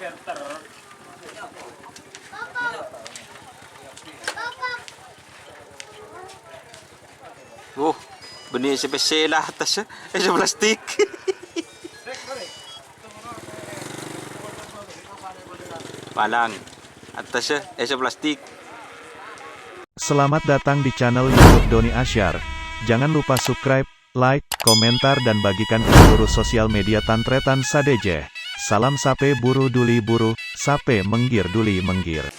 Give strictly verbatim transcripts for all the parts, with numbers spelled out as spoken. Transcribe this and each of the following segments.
Wuh, bânnè sè pèssè la attas, eh, sè plastik. Palang, attas, eh, sè plastik. Selamat datang di channel YouTube Doni Asyar. Jangan lupa subscribe, like, komentar, dan bagikan ke seluruh sosial media tan-tarètan sadhâjâ. Salam sapè buru dhuli buru, sapè mèngghir dhuli mèngghir.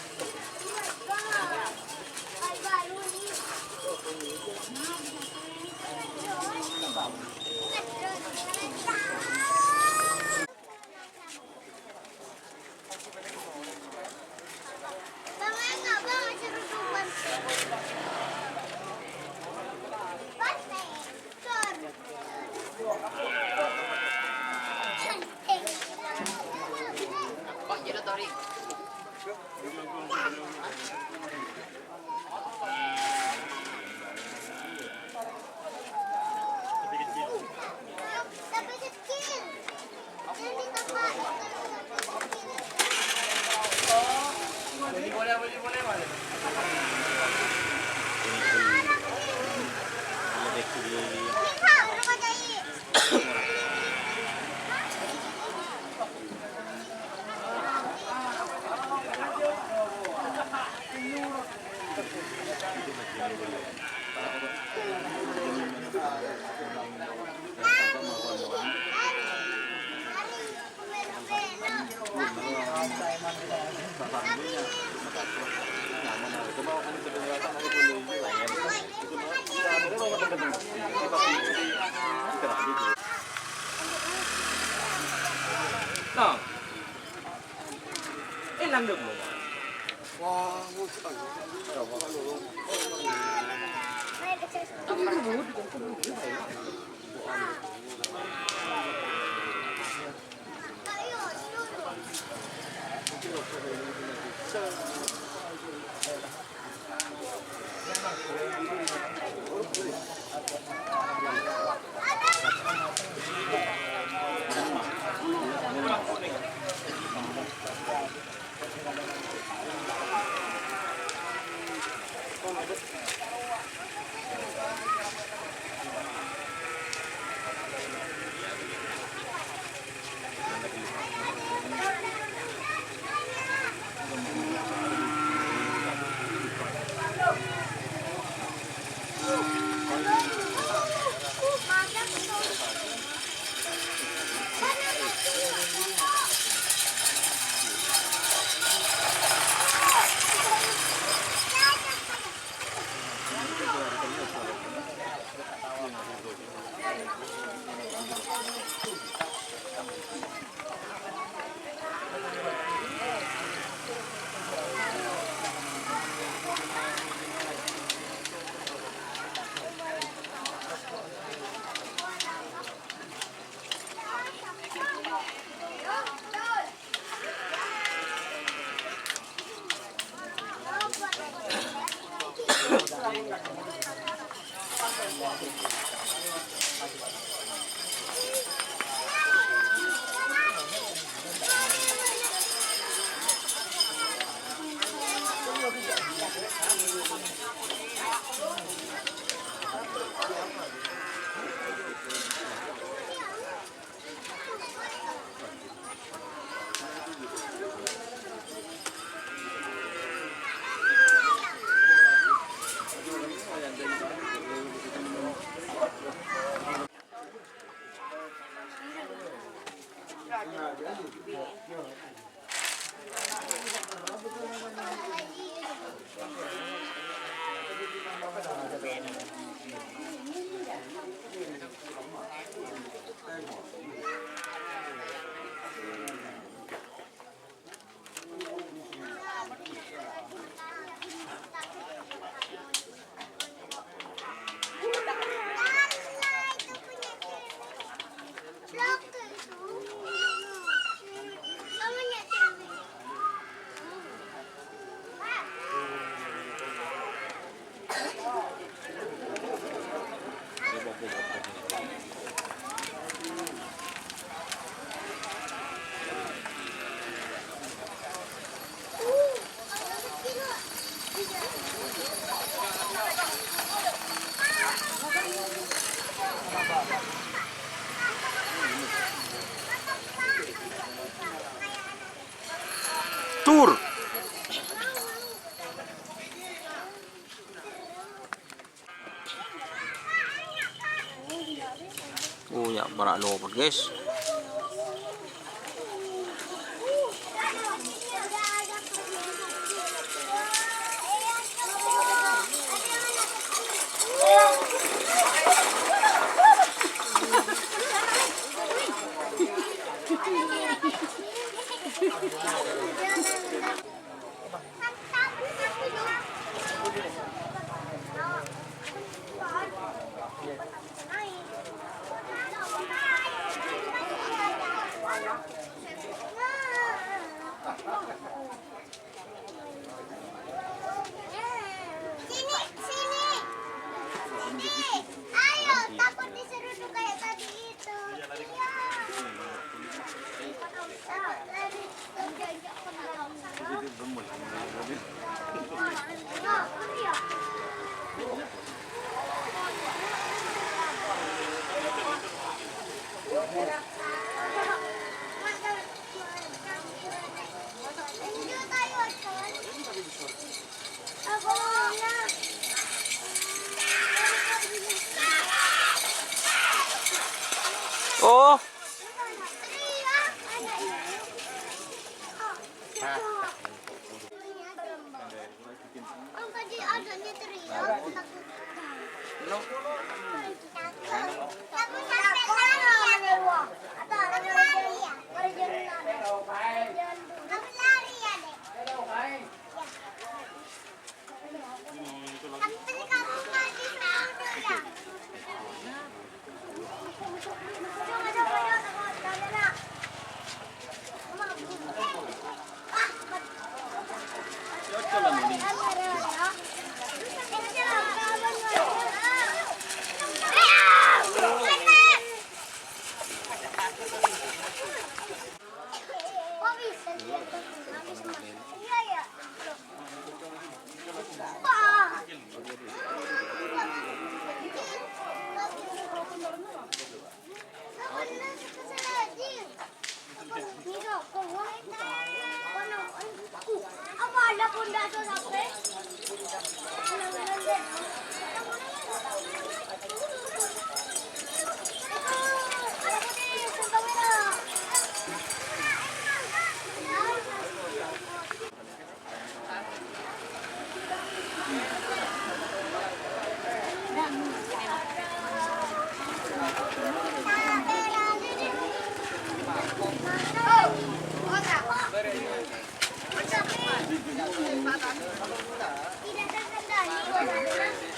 Tur. Oh, ya', para' lopot, guys. Sini, sini. Sini. Ayo, takut diseruduk kayak tadi itu. Iya. Takut lari.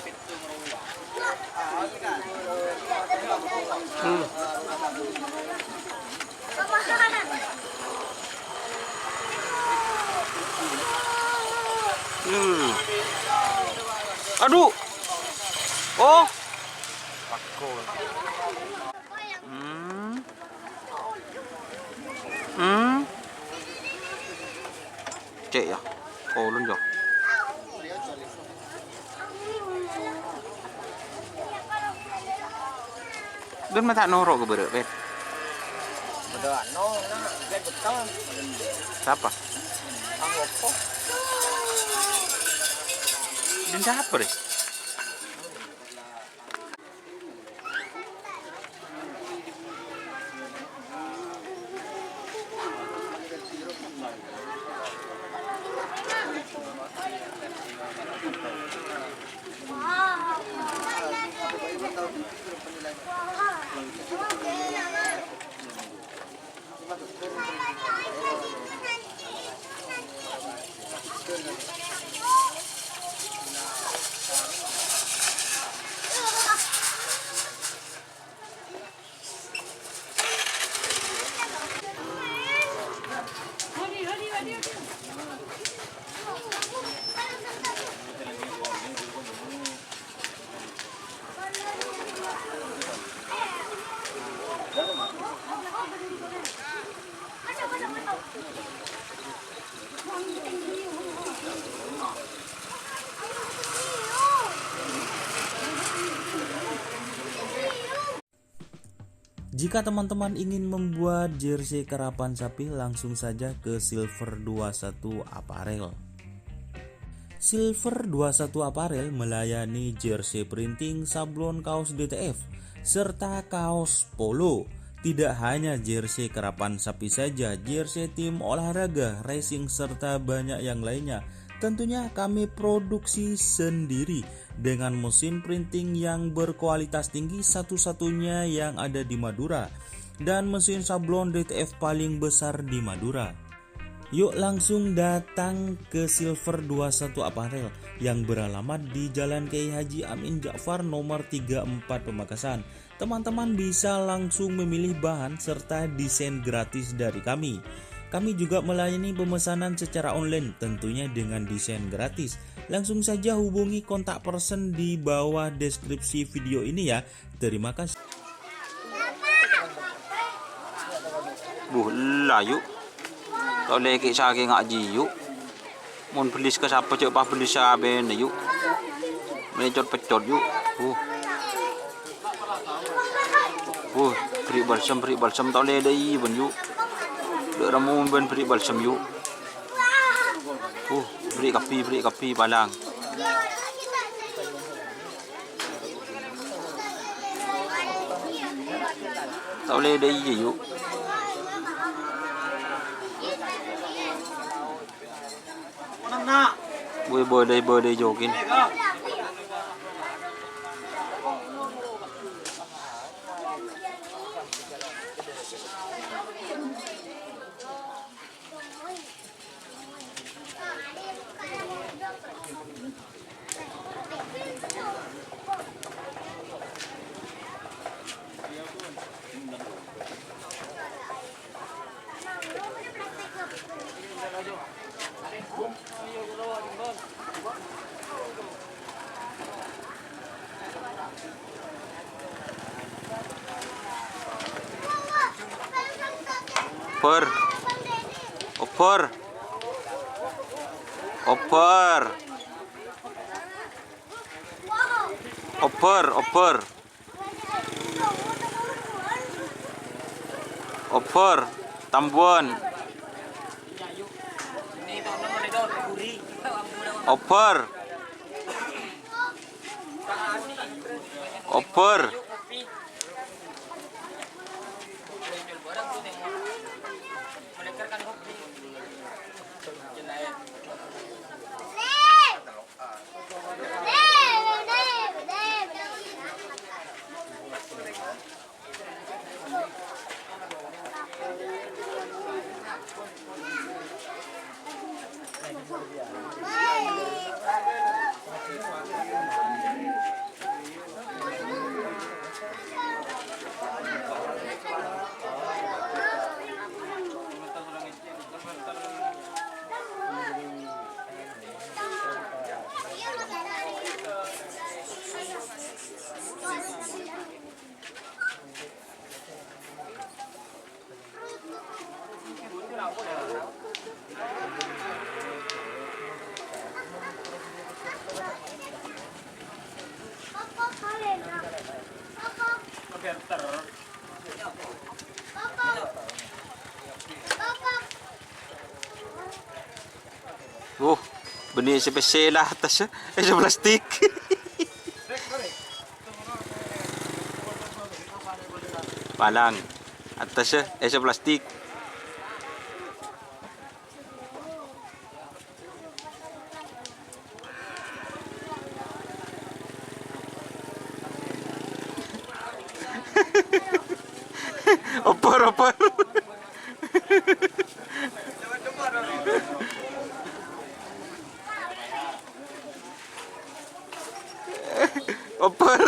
Oh. Hmm. Hmm. Aduh. Oh. Hmm. Hmm. Cè' yâ, kolon yâ. Dhân ma' ta' noro' ka bârâ', Pèt? Bâdâ ano, na, ghet bettong. Sapa? Ang opo? Dhân sapa, rè? Jika teman-teman ingin membuat jersey karapan sapi, langsung saja ke Silver dua satu Apparel. Silver dua satu Apparel melayani jersey printing, sablon kaos D T F, serta kaos polo. Tidak hanya jersey karapan sapi saja, jersey tim olahraga, racing, serta banyak yang lainnya. Tentunya kami produksi sendiri dengan mesin printing yang berkualitas tinggi, satu-satunya yang ada di Madura, dan mesin sablon D T F paling besar di Madura. Yuk langsung datang ke Silver dua satu Apparel yang beralamat di Jalan Kiai Haji Amin Ja'far nomor tiga empat Pamekasan. Teman-teman bisa langsung memilih bahan serta desain gratis dari kami. Kami juga melayani pemesanan secara online, tentunya dengan desain gratis. Langsung saja hubungi kontak person di bawah deskripsi video ini ya. Terima kasih. Buh, ella, yu'. Ta' ollè kè' sakènga' jiyâ, yu'. Mon bellis ka sapa, jhâ' pabellis sabhâna, yu'. Mècot-pècot, yu'. Buh. Buh, bherri' balsem, bherri' balsem, ta' ollè dâi bân, yu'. Dâ' remma bân bherri' balsem, yu'. Buh, bherri' kabbhi, bherri' kabbhi, palang. Ta' ollè dâi iyâ, yu'. Wè, bâdâ, bâdâ jokin. Obâr. Obâr. Obâr. Obâr, obâr. Obâr, tambhuwân. Obâr. Obâr. Wuh, bânnè sè pèssè la attas, eh, sè plastik. Palang, attas, eh, sè plastik. Obâr, obâr. Obâr.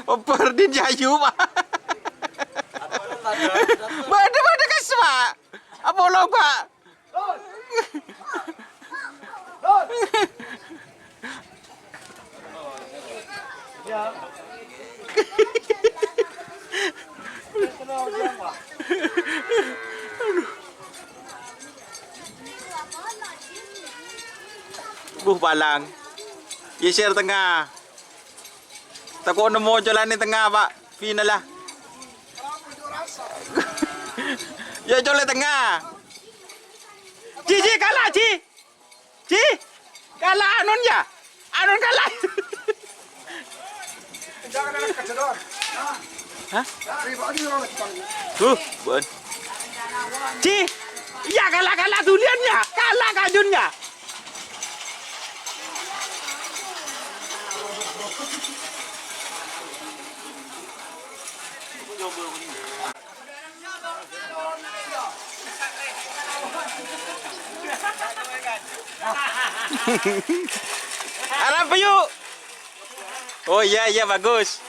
Obâr din jayu, Pak. Bâdâ, bâdâ kas, Pak. Apa lo, Pak? Buh, palang. Geser tengnga. Tako' nemmo colana tengnga, Pak. Final lah. Ya, cole' tengnga. Ji, Ji, kala', Ji. Ji, kala' anun ya. Anun kala'. Hah? Huh, bon. Ji, ya kala', kala' dulian ya. Kala' kajun ya. Arapa, yuk? Oh, iya, iya, bagus.